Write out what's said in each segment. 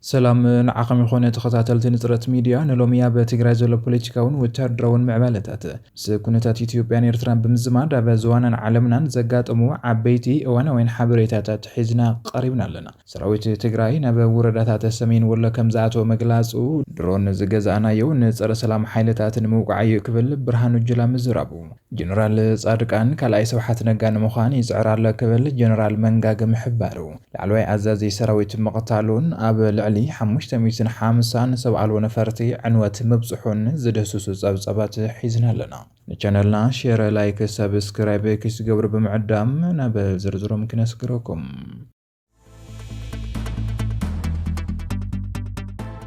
ሰላም ንዓኹም ይኹን ተኸታተልቲ ንጽረት ሚድያ። ንሎሚ ኣብ ትግራይ ዘሎ ፖለቲካውን ወታደራውን ምዕባለታት፣ ምስ ኩነታት ኢትዮጵያን ኤርትራን ብምዝማድ ኣብ ዝዋናን ዓለምናን ዘጋጠሙ ዓበይቲ እዋናውያን ሓበሬታታት ሒዝና ቀሪብና ኣለና። ሰራዊት ትግራይ ናብ ወረዳታት ሰሜን ወሎ ከም ዝኣተወ ምግላጹ፣ ድሮን ዝገዛእናዮ ንጸረ ሰላም ሓይልታት ንምውቃዕ እዩ ክብል ብርሃኑ ጁላ ምዝራቡ፣ ጀነራል ጻድቃን ካልኣይ ስብሓት ነጋ ንምዃን ይጽዕር ኣሎ ክብል ጀነራል መንጋግ ምሕባሩ፣ ላዕለዋይ ኣዛዚ ሰራዊት ምቕታሉን ኣብ ልዕሊ ሓሙሽተ ሚእትን ሓምሳን ሰብ ኣልቦ ነፈርቲ ዕንወት ምብጽሑን ዝድህስሱ ጸብጻባት ሒዝና ኣለና። ንቻነልና ሼር፣ ላይክ፣ ሰብስክራይብ ክስገብሩ ብምዕዳም ናብ ዝርዝሮም ክነስግረኩም።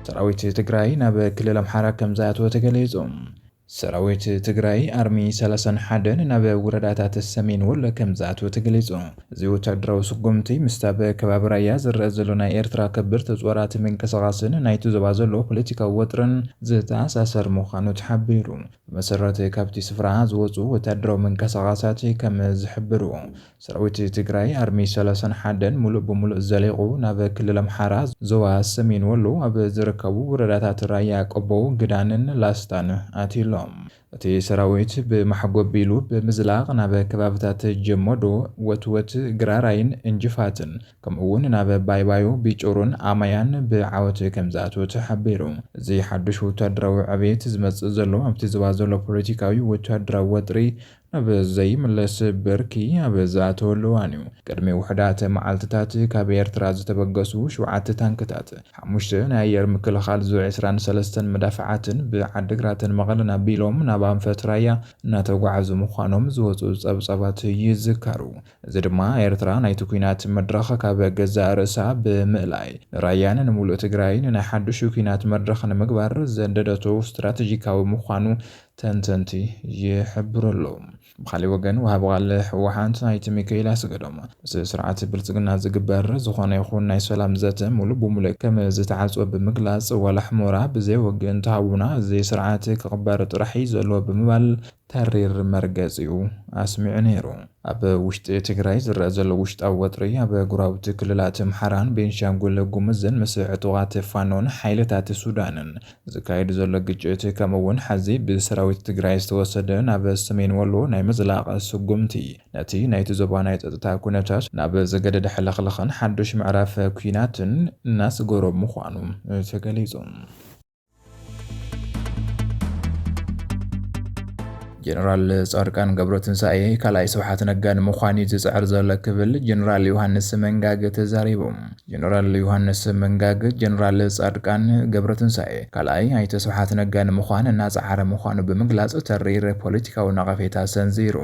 ሰራዊት ትግራይ ናብ ክልል ኣምሓራ ከም ዝኣተወ ተገሊጹ። ሰራዊት ትግራይ ኣርሚ ሰላሳን ሓደን ናብ ወረዳታት ሰሜን ወሎ ከም ዝኣተወ ተገሊጹ። እዚ ወታደራዊ ስጉምቲ ምስቲ ኣብ ከባቢ ራያ ዝረኣ ዘሎ ናይ ኤርትራ ከበድቲ ጾራት ምንቅስቓስን ናይቲ ዞባ ዘሎ ፖለቲካዊ ወጥርን ዝተኣሳሰር ምዃኑ ተሓቢሩ። ብመሰረት ካብቲ ስፍራ ዝወጹ ወታደራዊ ምንቅስቓሳት ከም ዝሕብርዎ፣ ሰራዊት ትግራይ ኣርሚ ሰላሳን ሓደን ሙሉእ ብሙሉእ ዘሊቑ ናብ ክልል ኣምሓራ ዞባ ሰሜን ወሎ ኣብ ዝርከቡ ወረዳታት ራያ ቆቦ፣ ግዳንን ላስታን ኣትዩሎም። እቲ ሰራዊት ብማሕጎ ቢሉ ብምዝላቕ ናብ ከባብታት ጀሞዶ፣ ወትወት፣ ግራራይን እንጅፋትን ከምኡ እውን ናብ ባይባዮ፣ ቢጮሮን ኣማያን ብዓወት ከም ዝኣተወ ተሓቢሩ። እዚ ሓዱሽ ወታደራዊ ዕቤት ዝመጽእ ዘሎ ኣብቲ ዞባ ዘሎ ፖለቲካዊ ወታደራዊ ወጥሪ ናብ ዘይምለስ ብርኪ ኣብ ዝኣተወሉ እዋን እዩ። ቅድሚ ውሑዳት መዓልትታት ካብ ኤርትራ ዝተበገሱ ሸውዓተ ታንክታት፣ ሓሙሽተ ናይ ኣየር ምክልኻል ዙ ዕስራን ሰለስተን መዳፍዓትን ብዓድግራትን መቐለን ኣቢሎም ናብ ኣንፈት ራያ እናተጓዓዙ ምዃኖም ዝወፁ ጸብጻባት ይዝከሩ። እዚ ድማ ኤርትራ ናይቲ ኲናት መድረኽ ካብ ገዛእ ርእሳ ብምእላይ ንራያን ንሙሉእ ትግራይን ናይ ሓዱሽ ኲናት መድረኽ ንምግባር ዘንደደቶ ስትራቴጂካዊ ምዃኑ ተንተንቲ ይሕብሩ ኣለዉ። ብኻሊእ ወገን፣ ወሃቢ ቃል ህወሓት ኣይተ ሚካኤል ኣስገዶም፣ ምስ ስርዓት ብልጽግና ዝግበር ዝኾነ ይኹን ናይ ሰላም ዘተ ሙሉእ ብሙሉእ ከም ዝተዓጽወ ብምግላጽ፣ ዋላ ሕሞራ ብዘይ ወግእ እንተሃቡና፣ እዚ ስርዓት ክቕበር ጥራሕ እዩ ዘለዎ ብምባል ተሪር መርገጺኡ ኣስሚዑ ነይሩ። ኣብ ውሽጢ ትግራይ ዝረኣ ዘሎ ውሽጣዊ ወጥሪ፣ ኣብ ጎረባብቲ ክልላት ኣምሓራን ቤንሻንጉል ጉሙዝን ምስ ዕጡቓት ፋኖን ሓይልታት ሱዳንን ዝካየድ ዘሎ ግጭት፣ ከምኡ እውን ሕዚ ብሰራዊት ትግራይ ዝተወሰደ ናብ ሰሜን ወሎ ናይ ምዝላቕ ስጉምቲ፣ ነቲ ናይቲ ዞባ ናይ ጸጥታ ኩነታት ናብ ዝገደደ ሕልኽልኽን ሓዱሽ ምዕራፍ ኲናትን እናስገሮ ምዃኑ ተገሊጹ። ጀነራል ጻድቃን ገብረትንሳኤ ካልኣይ ስብሓት ነጋ ንምዃን እዩ ዝጽዕር ዘሎ ክብል ጀነራል ዮሃንስ መንጋግ ተዛሪቡ። ጀነራል ዮሃንስ መንጋግ ጀነራል ጻድቃን ገብረትንሳኤ ካልኣይ ኣይተ ስብሓት ነጋ ንምዃን እናጸዓረ ምዃኑ ብምግላጽ ተሪር ፖለቲካዊ ነቐፌታ ሰንዚሩ።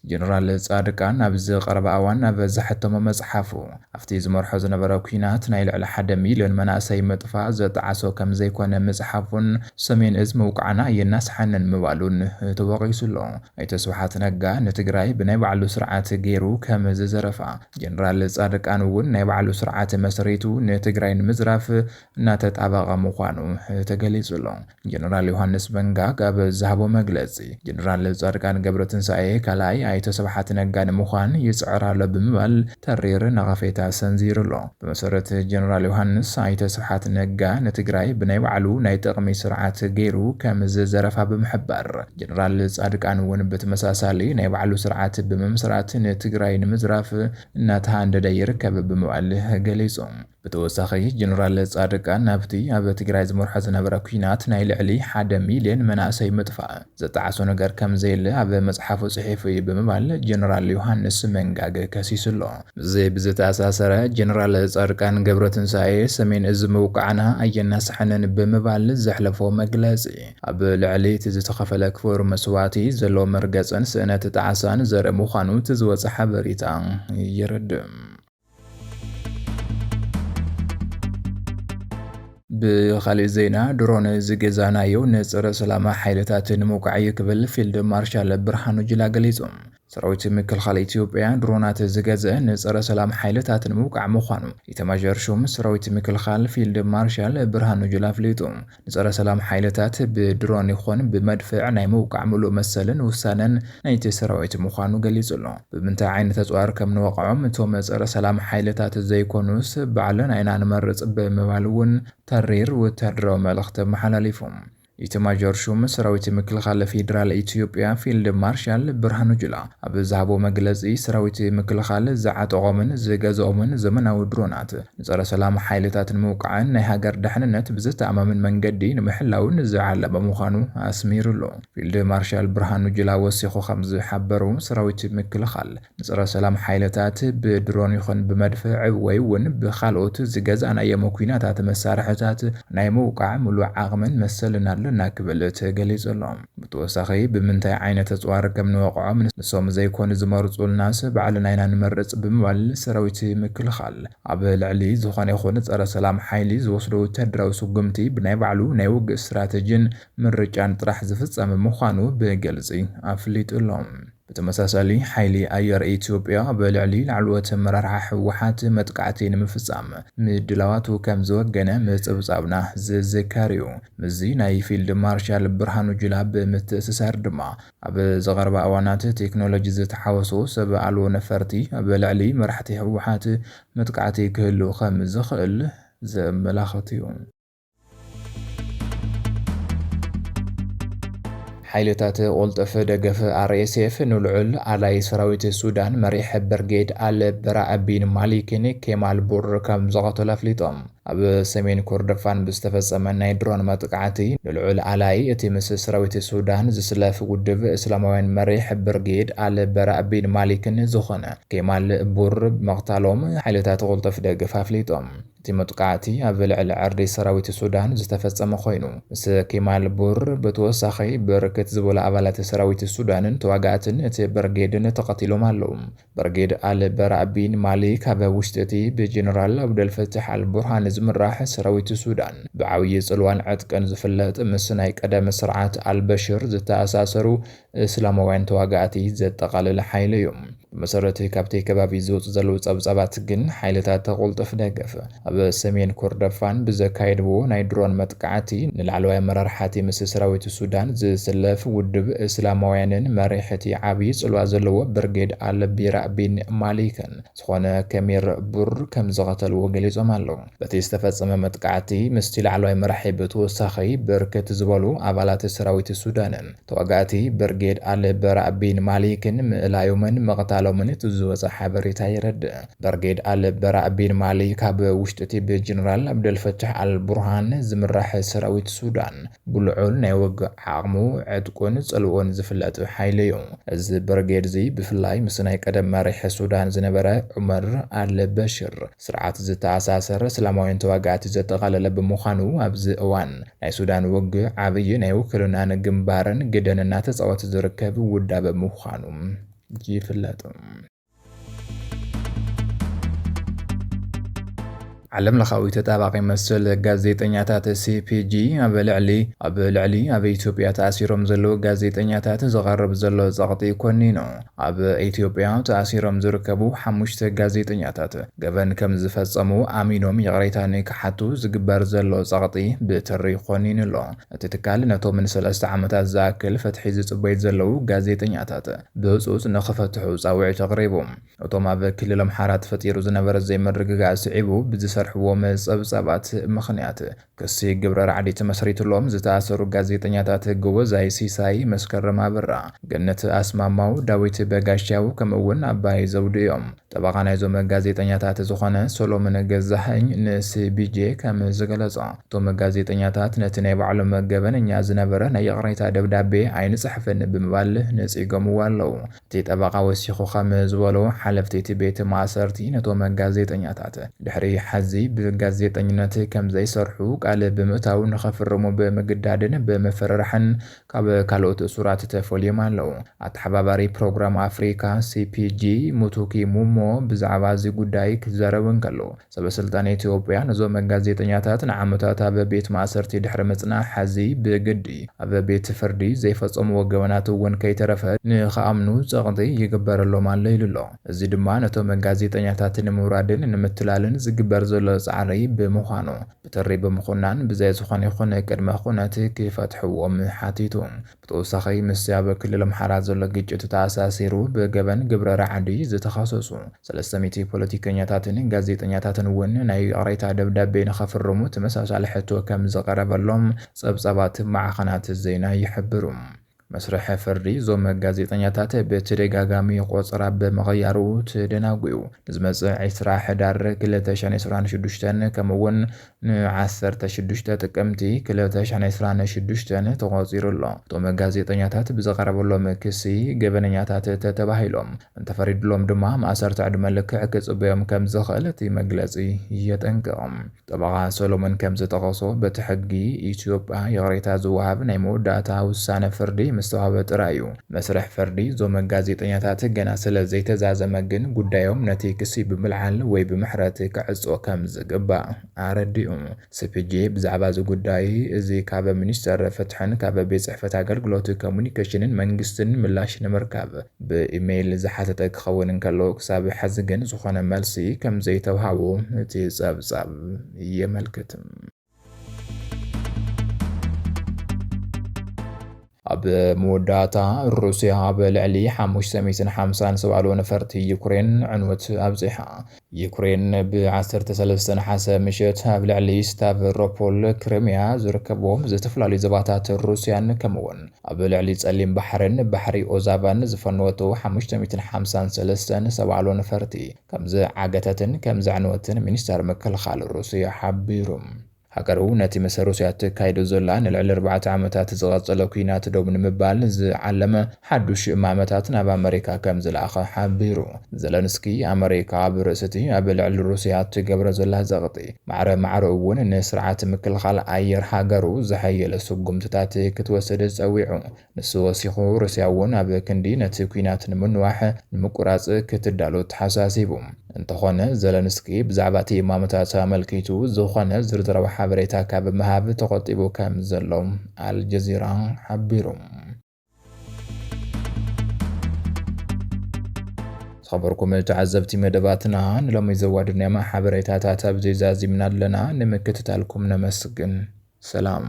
ጀነራል ጻድቃን ኣብዚ ቀረባ እዋን ኣብ ዘሐተሞ መጽሓፉ፣ ኣብቲ ዝመርሖ ዝነበረ ኲናት ናይ ልዕሊ ሓደ ሚልዮን መናእሰይ ምጥፋእ ዘጠዓሶ ከም ዘይኮነ ምጽሓፉን ሰሜን እዝ ምውቃዕና ኣየናስሓንን ምባሉን ተወቒሱ ኣሎ። ኣይተ ስብሓት ነጋ ንትግራይ ብናይ ባዕሉ ስርዓት ገይሩ ከም ዝዘረፋ፣ ጀነራል ጻድቃን እውን ናይ ባዕሉ ስርዓት መስሪቱ ንትግራይ ንምዝራፍ እናተጣበቐ ምዃኑ ተገሊጹ ኣሎ። ጀነራል ዮሃንስ መንጋግ ኣብ ዝሃቦ መግለጺ፣ ጀነራል ጻድቃን ገብረትንሳኤ ካልኣይ ኣይተ ስብሓት ነጋ ንምዃን ይጽዕር ኣሎ ብምባል ተሪር ነቐፌታ ሰንዚሩ ኣሎ። ብመሰረት ጀነራል ዮሃንስ፣ ኣይተ ስብሓት ነጋ ንትግራይ ብናይ ባዕሉ ናይ ጥቕሚ ስርዓት ገይሩ ከም ዝዘረፋ ብምሕባር፣ ጀነራል ጻድቃን እውን ብተመሳሳሊ ናይ ባዕሉ ስርዓት ብምምስራት ንትግራይ ንምዝራፍ እናተሃንደደ ይርከብ ብምባል ገሊጹ። ብተወሳኺ፣ ጀነራል ጻድቃን ናብቲ ኣብ ትግራይ ዝመርሖ ዝነበረ ኲናት ናይ ልዕሊ ሓደ ሚልዮን መናእሰይ ምጥፋእ ዘጠዓሶ ነገር ከም ዘየለ ኣብ መጽሓፉ ጽሒፉ እዩ ብምባል ጀነራል ዮሃንስ መንጋግ ከሲሱ ኣሎ። ምስዚ ብዝተኣሳሰረ፣ ጀነራል ጻድቃን ገብረትንሳኤ ሰሜን እዝ ምውቃዕና ኣየናስሐንን ብምባል ዘሕለፎ መግለጺ፣ ኣብ ልዕሊ እቲ ዝተኸፈለ ክቡር መስዋእቲ ዘሎ መርገጽን ስእነት ጣዕሳን ዘርኢ ምዃኑ እቲ ዝወጸ ሓበሬታ የረድእ። ብኻሊእ ዜና፣ ድሮን ዝገዛእናዮ ንጸረ ሰላም ሓይልታት ንምውቃዕ እዩ ክብል ፊልድ ማርሻል ብርሃኑ ጁላ ገሊጹ። ሰራዊት ምክልኻል ኢትዮጵያ ድሮናት ዝገዝአ ንጸረ ሰላም ሓይልታት ንምውቃዕ ምዃኑ ኢተማዦር ሹም ሰራዊት ምክልኻል ፊልድ ማርሻል ብርሃኑ ጁላ ኣፍሊጡ። ንጸረ ሰላም ሓይልታት ብድሮን ይኹን ብመድፍዕ ናይ ምውቃዕ ምሉእ መሰልን ውሳነን ናይቲ ሰራዊት ምዃኑ ገሊጹ ኣሎ። ብምንታይ ዓይነት ኣጽዋር ከም ንወቕዖም እቶም ጸረ ሰላም ሓይልታት ዘይኮኑስ ባዕልና ኢና ንመርጽ ብምባል እውን ተሪር ወታደራዊ መልእኽቲ ኣመሓላሊፉ። ኢተማጆር ሹም ሰራዊት ምክልኻል ፌዴራል ኢትዮጵያ ፊልድ ማርሻል ብርሃኑ ጁላ ኣብ ዝሃቦ መግለጺ፣ ሰራዊት ምክልኻል ዝዓጠቖምን ዝገዝኦምን ዘመናዊ ድሮናት ንጸረ ሰላም ሓይልታት ንምውቃዕን ናይ ሃገር ድሕንነት ብዝተኣማምን መንገዲ ንምሕላውን ዝዓለመ ምዃኑ ኣስሚሩ ኣሎ። ፊልድ ማርሻል ብርሃኑ ጁላ ወሲኹ ከም ዝሓበሩ፣ ሰራዊት ምክልኻል ንጸረ ሰላም ሓይልታት ብድሮን ይኹን ብመድፍዕ ወይ እውን ብኻልኦት ዝገዛእናዮም ኲናታት መሳርሕታት ናይ ምውቃዕ ምሉእ ዓቕምን መሰልን ኣለና ክብል ተገሊጹ ኣሎ። ብተወሳኺ፣ ብምንታይ ዓይነት ኣጽዋር ከም ንወቕዖም ንሶም ዘይኮኑ ዝመርጹልናስ ባዕልና ኢና ንመርጽ ብምባል ሰራዊት ምክልኻል ኣብ ልዕሊ ዝኾነ ይኹን ጸረ ሰላም ሓይሊ ዝወስዶ ወታደራዊ ስጉምቲ ብናይ ባዕሉ ናይ ውግእ ስትራተጂን ምርጫን ጥራሕ ዝፍጸም ምዃኑ ብግልጺ ኣፍሊጡ ኣሎ። ብተመሳሳሊ፣ ሓይሊ ኣየር ኢትዮጵያ ኣብ ልዕሊ ላዕለዎት ኣመራርሓ ህወሓት መጥቃዕቲ ንምፍጻም ምድላዋቱ ከም ዝወገነ ምጽብጻብና ዝዝከር እዩ። ምስዚ ናይ ፊልድ ማርሻል ብርሃኑ ጁላ ብምትእስሳር ድማ፣ ኣብ ዝቐርባ እዋናት ቴክኖሎጂ ዝተሓወሶ ሰብ ኣልቦ ነፈርቲ ኣብ ልዕሊ መራሕቲ ህወሓት መጥቃዕቲ ክህሉ ከም ዝኽእል ዘመላኽት እዩ። ሓይልታት ቁልጥፍ ደገፍ፣ ኣር ኤስ ኤፍ፣ ንልዑል ኣላይ ሰራዊት ሱዳን መሪሕ ብርጌድ ኣል በራእ ቢን ማሊክን ኬማል ቡር ከም ዝቐተሉ ኣፍሊጦም። ኣብ ሰሜን ኮርዶፋን ብዝተፈጸመ ናይ ድሮን መጥቃዕቲ፣ ንልዑል ኣላይ እቲ ምስ ሰራዊት ሱዳን ዝስለፍ ውድብ እስላማውያን መሪሕ ብርጌድ ኣል በራእ ቢን ማሊክን ዝኾነ ኬማል ቡር ምቕታሎም ሓይልታት ቁልጥፍ ደገፍ ኣፍሊጦም። እቲ መጥቃዕቲ ኣብ ልዕሊ ዕርዲ ሰራዊት ሱዳን ዝተፈጸመ ኮይኑ፣ ምስ ኬማል ቡር ብተወሳኺ ብርክት ዝበሉ ኣባላት ሰራዊት ሱዳንን ተዋጋእትን እቲ ብርጌድን ተቐቲሎም ኣለዉ። ብርጌድ ኣል በራእ ቢን ማሊክ ኣብ ውሽጢ እቲ ብጀነራል ኣብደልፈታሕ ኣል ቡርሃን ዝምራሕ ሰራዊት ሱዳን ብዓብዪ ጽልዋን ዕጥቅን ዝፍለጥ፣ ምስ ናይ ቀደም ስርዓት ኣልበሽር ዝተኣሳሰሩ እስላማውያን ተዋጋእቲ ዘጠቓለለ ሓይሊ እዩ። ብመሰረት ካብቲ ከባቢ ዝወፁ ዘለዉ ጸብጻባት ግን፣ ሓይልታት ተቑልጥፍ ደገፍ ኣብ ሰሜን ኮርደፋን ብዘካየድዎ ናይ ድሮን መጥቃዕቲ፣ ንላዕለዋይ ኣመራርሓ እቲ ምስ ሰራዊት ሱዳን ዝስለፍ ውድብ እስላማውያንን መሪሕ እቲ ዓብዪ ጽልዋ ዘለዎ ብርጌድ ኣል ቢራ ቢን ማሊክን ዝኾነ ከሚር ቡር ከም ዝቐተልዎ ገሊጾም ኣለዉ። በቲ ዝተፈጸመ መጥቃዕቲ፣ ምስቲ ላዕለዋይ መራሒ ብተወሳኺ ብርክት ዝበሉ ኣባላት ሰራዊት ሱዳንን ተዋጋእቲ ብርጌድ ኣል በራእ ቢን ማሊክን ምእላዮምን ምቕታሎምን እቲ ዝወጸ ሓበሬታ የረድእ። ብርጌድ ኣል በራእ ቢን ማሊክ ኣብ ውሽጢ እቲ ብጀነራል ኣብደልፈታሕ ኣል ቡርሃን ዝምራሕ ሰራዊት ሱዳን ብልዑል ናይ ውግእ ዓቕሙ፣ ዕጥቁን ጽልኡን ዝፍለጥ ሓይሊ እዩ። እዚ ብርጌድ እዚ ብፍላይ ምስ ናይ ቀደም መሪሕ ሱዳን ዝነበረ ዑመር ኣል በሽር ስርዓት ዝተኣሳሰረ እስላማውያን ተዋጋእቲ ዘጠቓለለ ብምዃኑ፣ ኣብዚ እዋን ናይ ሱዳን ውግእ ዓብዪ ናይ ውክልናን ግንባርን ግደን እናተጻወተ ዝርከብ ውዳበ ምዃኑ ይፍለጥ። ዓለም ለኻዊ ተጣባቂ መሰል ጋዜጠኛታት፣ ሲ ፒ ጂ፣ ኣብ ልዕሊ፣ ኣብ ልዕሊ ኣብ ኢትዮጵያ ተኣሲሮም ዘለዉ ጋዜጠኛታት ዝቐርብ ዘሎ ጸቕጢ ኮኒኑ። ኣብ ኢትዮጵያ ተኣሲሮም ዝርከቡ ሓሙሽተ ጋዜጠኛታት ገበን ከም ዝፈጸሙ ኣሚኖም ይቕሬታ ንክሓቱ ዝግበር ዘሎ ጸቕጢ ብትሪ ኮኒኑ ኣሎ። እቲ ትካል ነቶም ንሰለስተ ዓመታት ዝኣክል ፍትሒ ዝጽበዩ ዘለዉ ጋዜጠኛታት ብህጹጽ ንኽፈትሑ ጻውዒት ኣቕሪቡ። እቶም ኣብ ክልል ኣምሓራ ተፈጢሩ ዝነበረ ዘይምርግጋእ ስዒቡ ብዝሰርሕዎም ጸብጻባት ምኽንያት ክሲ ግብረ ራዕዲ ተመስሪትሎም ዝተኣሰሩ ጋዜጠኛታት ጎበዛይ ሲሳይ፣ መስከረም ኣበራ፣ ገነት ኣስማማው፣ ዳዊት በጋሻው ከምኡ እውን ኣባይ ዘውዱ እዮም። ጠበቓ ናይዞም ጋዜጠኛታት ዝኾነ ሶሎሞን ገዛኸኝ ን ሲ ቢ ጄ ከም ዝገለጾ፣ እቶም ጋዜጠኛታት ነቲ ናይ ባዕሎም ገበነኛ ዝነበረ ናይ ይቕሬታ ደብዳቤ ኣይንጽሕፍን ብምባል ነጺጎምዎ ኣለዉ። እቲ ጠበቓ ወሲኹ ከም ዝበሎ፣ ሓለፍቲ እቲ ቤት ማእሰርቲ ነቶም ጋዜጠኛታት ድሕሪ ሓዚ ብጋዜጠኝነት ከም ዘይሰርሑ ቃል ብምእታው ንኸፍርሙ ብምግዳድን ብምፍርራሕን ካብ ካልኦት እሱራት ተፈልዮም ኣለዉ። ኣተሓባባሪ ፕሮግራም ኣፍሪካ፣ ሲ ፒ ጂ፣ ሙቱኪ ሙሞ ብዛዕባ እዚ ጉዳይ ክዛረብ እንከሎ፣ ሰበስልጣን ኢትዮጵያ ነዞም ጋዜጠኛታት ንዓመታት ኣብ ቤት ማእሰርቲ ድሕሪ ምጽናሕ፣ ሕዚ ብግዲ ኣብ ቤት ፍርዲ ዘይፈጸምዎ ገበናት እውን ከይተረፈ ንኽኣምኑ ጸቕጢ ይግበረሎም ኣሎ ኢሉ ኣሎ። እዚ ድማ ነቶም ጋዜጠኛታት ንምውራድን ንምትላልን ዝግበር ዘሎ ጻዕሪ ብምዃኑ፣ ብትሪ ብምኹናን ብዘይ ዝኾነ ይኹን ቅድመ ኩነት ክፈትሕዎም ሓቲቱ። ብተወሳኺ፣ ምስቲ ኣብ ክልል ኣምሓራ ዘሎ ግጭት ተኣሳሲሩ ብገበን ግብረ ራዕዲ ዝተኸሰሱ ሰለስተ ሚእቲ ፖለቲከኛታትን ጋዜጠኛታትን እውን ናይ ይቕሬታ ደብዳቤ ንኸፍርሙ ተመሳሳሊ ሕቶ ከም ዝቐረበሎም ጸብጻባት ማዕኸናት ዜና ይሕብሩ። መስርሕ ፍርዲ እዞም ጋዜጠኛታት ብተደጋጋሚ ቆጸራ ብምቕያሩ ተደናጒዩ። ንዝመጽእ ዕስራ ሕዳር ክልተ ሽሕን ዕስራን ሽዱሽተን፣ ከምኡ እውን ንዓሰርተ ሽዱሽተ ጥቅምቲ ክልተ ሽሕን ዕስራን ሽዱሽተን ተቖጺሩ ኣሎ። እቶም ጋዜጠኛታት ብዝቐረበሎም ክሲ ገበነኛታት ተተባሂሎም እንተፈሪድሎም ድማ፣ ማእሰርቲ ዕድመ ልክዕ ክጽበዮም ከም ዝኽእል እቲ መግለጺ የጠንቅቕ። ጠበቓ ሰሎሞን ከም ዝጠቐሶ፣ በቲ ሕጊ ኢትዮጵያ ይቕሬታ ዝወሃብ ናይ መወዳእታ ውሳነ ፍርዲ ምስ ተዋህበ ጥራይ እዩ። መስርሕ ፍርዲ እዞም ጋዜጠኛታት ገና ስለ ዘይተዛዘመ ግን፣ ጉዳዮም ነቲ ክሲ ብምልዓል ወይ ብምሕረት ክዕጾ ከም ዝግባእ ኣረዲኡ። ሲ ፒ ጂ ብዛዕባ እዚ ጉዳይ እዚ ካብ ሚኒስተር ፍትሕን ካብ ቤት ጽሕፈት ኣገልግሎት ኮሙኒኬሽንን መንግስትን ምላሽ ንምርካብ ብኢሜይል ዝሓተተ ክኸውን እንከሎ፣ ክሳብ ሕዚ ግን ዝኾነ መልሲ ከም ዘይተውሃቦ እቲ ጸብጻብ የመልክት። ኣብ መወዳእታ፣ ሩስያ ኣብ ልዕሊ ሓሙሽተ ሚእትን ሓምሳን ዝኣሉ ነፈርቲ ዩክሬን ዕንወት ኣብጺሓ። ዩክሬን ብ13 ነሓሰ ምሸት ኣብ ልዕሊ ስታቭሮፖል ክሪሚያ ዝርከብዎም ዝተፈላለዩ ዞባታት ሩስያን ከምኡውን ኣብ ልዕሊ ጸሊም ባሕርን ባሕሪ ኦዛቫን ዝፈነወቶ ሓሙሽተ ሚእትን ሓምሳን ሰለስተን ዝኣሉ ነፈርቲ ከም ዝዓገተትን ከም ዘዕነወትን ሚኒስተር ምክልኻል ሩስያ ሓቢሩ። ሃገሩ ነቲ ምስ ሩስያ እትካየዶ ዘላ ንልዕሊ ኣርባዕተ ዓመታት ዝቐጸለ ኲናት ደው ንምባል ዝዓለመ ሓዱሽ እማመታት ናብ ኣመሪካ ከም ዝለኣኸ ሓቢሩ። ዘለንስኪ፣ ኣመሪካ ኣብ ርእሲ እቲ ኣብ ልዕሊ ሩስያ እትገብሮ ዘላ ዘቕጢ፣ ማዕረ ማዕረ እውን ንስርዓት ምክልኻል ኣየር ሃገሩ ዘሐየለ ስጉምትታት ክትወስድ ጸዊዑ። ንሱ ወሲኹ፣ ሩስያ እውን ኣብ ክንዲ ነቲ ኲናት ንምንዋሕ ንምቁራጽ ክትዳሎ ተሓሳሲቡ። እንተኾነ፣ ዘለንስኪ ብዛዕባ እቲ እማመታት ኣመልኪቱ ዝኾነ ዝርዝራዊ ሓበሬታ ካብ ምሃብ ተቖጢቡ ከም ዘሎ ኣልጀዚራ ሓቢሩ። ዝኸበርኩም ተዓዘብቲ መደባትና፣ ንሎሚ ዘዋደድናዮም ሓበሬታታት ኣብዚ ዛዚምና ኣለና። ንምክትታልኩም ነመስግን። ሰላም።